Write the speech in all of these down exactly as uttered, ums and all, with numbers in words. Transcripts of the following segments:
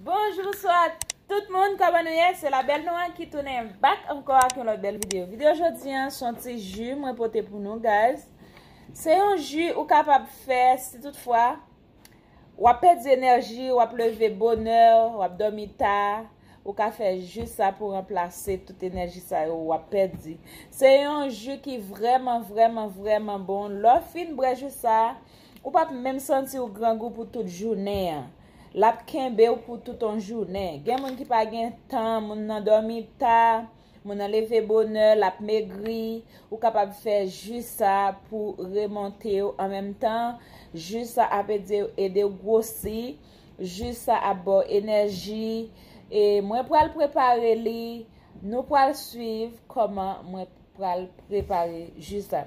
Bonjou, bonswa tout moun, kòman nou ye? Se la bèl Noa ki tounen back ankò ak yon lòt bèl videyo. Videyo jodi a, se yon ti ji mwen pote pou nou, guys. Se yon ji ou kapab fè si toutfwa w ap pèdi enèji, w ap leve bonè, w ap dòmi ta, ou ka fè ji sa pou ranplase tout enèji sa yo w ap pèdi. Se yon ji ki vrèman, vrèman, vrèman bon. Lè w fin bwè ji sa, ou p ap menm santi w grangou pou tout jounen an. L ap kenbe w pou tout yon jounen. Gen moun ki pa gen tan, moun nan dòmi ta, moun nan leve bonè, l ap megri. Ou kapab fè ji sa pou remonte w. An menm tan, ji sa ap ede, ede w gwosi. Ji sa ap ba w enèji. E mwen pral prepare li. Nou pral swiv kòman mwen pral prepare ji sa.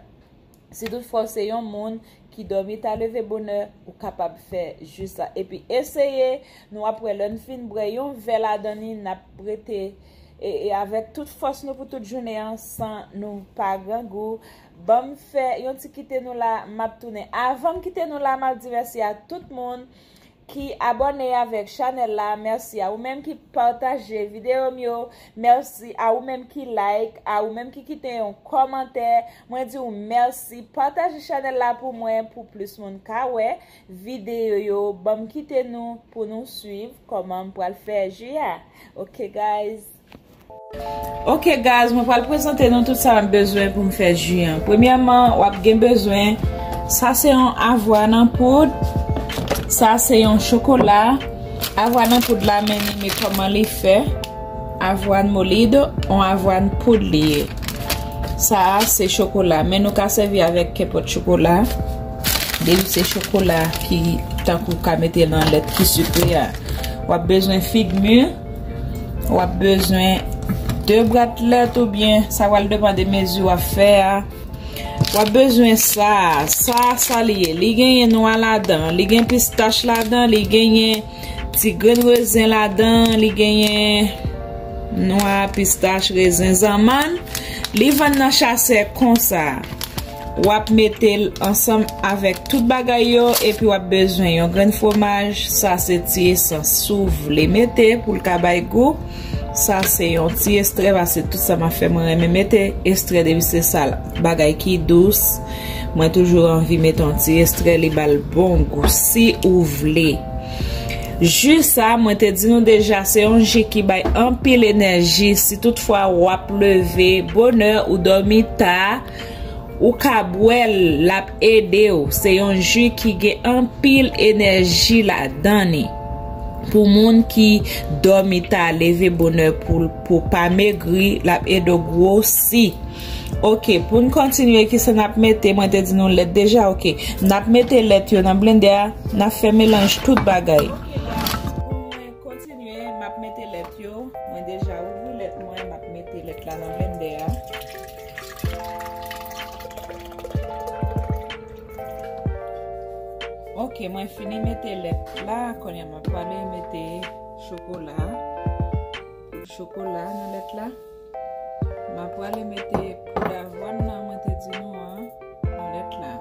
Si toutfwa w se yon moun ki dòmi ta, leve bonè, ou kapab fè ji sa. Epi eseye, nou ap wè lè n fin bwè yon vè ladan li, n ap rete e, e avèk tout fòs nou pou tout jounen an san nou pa grangou. Ban m fè yon ti kite nou la, m ap tounen. Avan m kite nou la, m ap di mèsi a tout moun ki abòne avèk chanèl la, mèsi a ou menm ki pataje videyo m yo, mèsi a ou menm ki like, a ou menm ki kite yon kòmantè. Mwen di w mèsi. Pataje chanèl la pou mwen, pou plis moun ka wè videyo yo. Ban m kite nou pou nou swiv kòman m pral fè ji a. Ok, guys. Ok, guys, mwen pral prezante nou tout sa m ap bezwen pou m fè ji an. Premyèman, w ap gen bezwen, sa se yon avwàn an poud, sa se yon chokola. Avwàn an poud la, men li, men kòman li fè. Avwàn molido, yon avwàn poud li ye. Sa a se chokola, men nou ka sèvi avèk kenpòt chokola. Depi se chokola ki tankou ka mete nan lèt ki sikre a. W ap bezwen fig mi, w ap bezwen de bwat lèt oubyen sa pral depann de mezi w ap fè a. W ap bezwen sa, sa, sa li ye. Li genyen nwa ladan, li gen pistach ladan, li genyen ti grenn rezen ladan, li genyen nwa, pistach, rezen, zanmann. Li vann nan chasè konsa. W ap mete l ansanm avèk tout bagay yo, epi w ap bezwen yon grenn fwomaj, sa se ti esans. Si w vle mete pou l ka bay gou, sa se yon ti ekstrè, paske tout sa m ap fè, mwen renmen mete ekstrè depi se sal. Bagay ki dous, mwen toujou anvi mete yon ti ekstrè, li ba l bon gou. Si ou vle. Ji sa, mwen te di nou deja, se yon ji ki bay anpil enèji. Si toutfwa w ap leve bonè, ou dòmi ta, ou ka bwè l, l ap ede w. Se yon ji ki gen anpil enèji ladan li. Pou moun ki dòmi ta, leve bonè pou, pou pa megri, l ap ede w gwosi. Ok, pou n kontinye, kisa n ap mete? Mwen te di nou lèt deja, ok. N ap mete lèt yo nan blendè a, n ap fè melanj tout bagay. Ok, guys, pou mwen kontinye, m ap mete lèt yo. Mwen deja ouvri lèt mwen, m ap mete lèt la nan blendè a. Ok, mwen fini mete lèt la, kounye a m ap prale mete chokola. Poud chokola nan lèt la. M ap prale mete poud avwàn nan mwen te di nou an nan lèt la.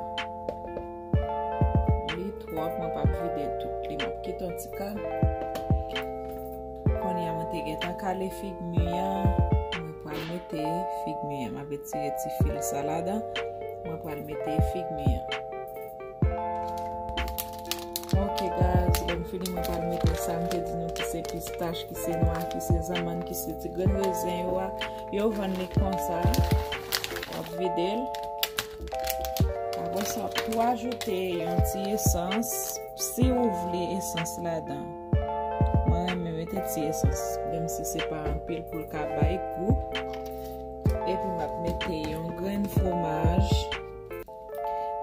Li twòp, mwen p ap vide tout li, m ap kite yon ti kal. Kounye a mwen te gentan kale fig mi an, mwen pral mete fig mi an. M ap etire ti fil sa ladan, mwen pral mete fig mi an. Ok, guys, lè m fini, mwen pral mete sa m te di nou ki se pistach, ki se nwa, ki se zanmann, ki se ti grenn rezen yo a. Yo vann li konsa. W ap vide l. Apre sa, w ap tou ajoute yon ti esans, si ou vle esans ladan. Mwen renmen mete ti esans, menm si se pa anpil pou l ka bay gou. Epi m ap mete yon grenn fwomaj.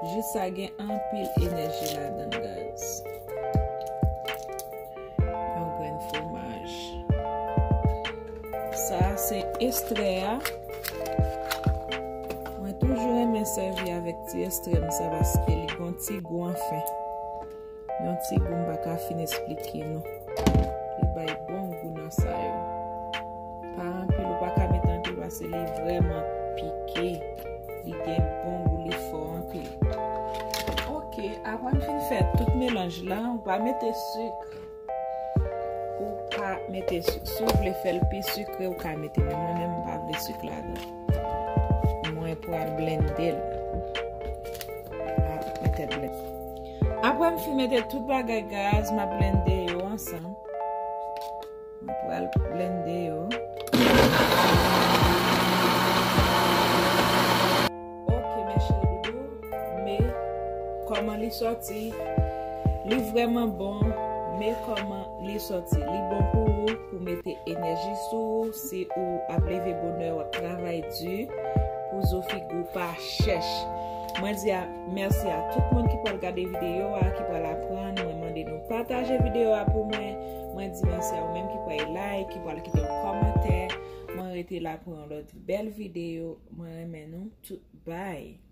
Ji sa gen anpil enèji ladan l, guys. Yon grenn fwomaj. Sa a se ekstrè a. Mwen toujou renmen sèvi avèk ti ekstrè m sa paske li gon ti gou anfen. Yon ti gou m pa ka fin esplike nou. Li bay bon gou nan sa yo. Pa anpil, ou pa ka met anpil paske li vrèman pike. Li gen bon gou, li fò anpil. Ok, apre m fin fè tout melanj la, ou pa mete sik. Ou pa mete sik. Si w vle fè l pi sikre, ou ka mete, men mwen menm m pa vle sik ladan. Mwen pral blende l. Ap mete blend. Apre m fin mete tout bagay gaz, m ap blende yo ansanm. Mwen pral blende yo. Ok, mes chéris doudou, men kòman li sòti. Li vrèman bon, men kòman li sòti. Li bon pou ou, pou mete enèji sou ou, si ou ap leve bonè, w ap travay di, pou zo figi w pa chèch. Mwen di a, mèsi a tout moun ki pral gade videyo a, ki pral aprann. Mwen mande nou pataje videyo a pou mwen. Mwen di mèsi a ou menm ki pral like, ki pral kite yon kòmantè. Mwen rete la pou yon lòt bèl videyo. Mwen renmen nou tout. Bye.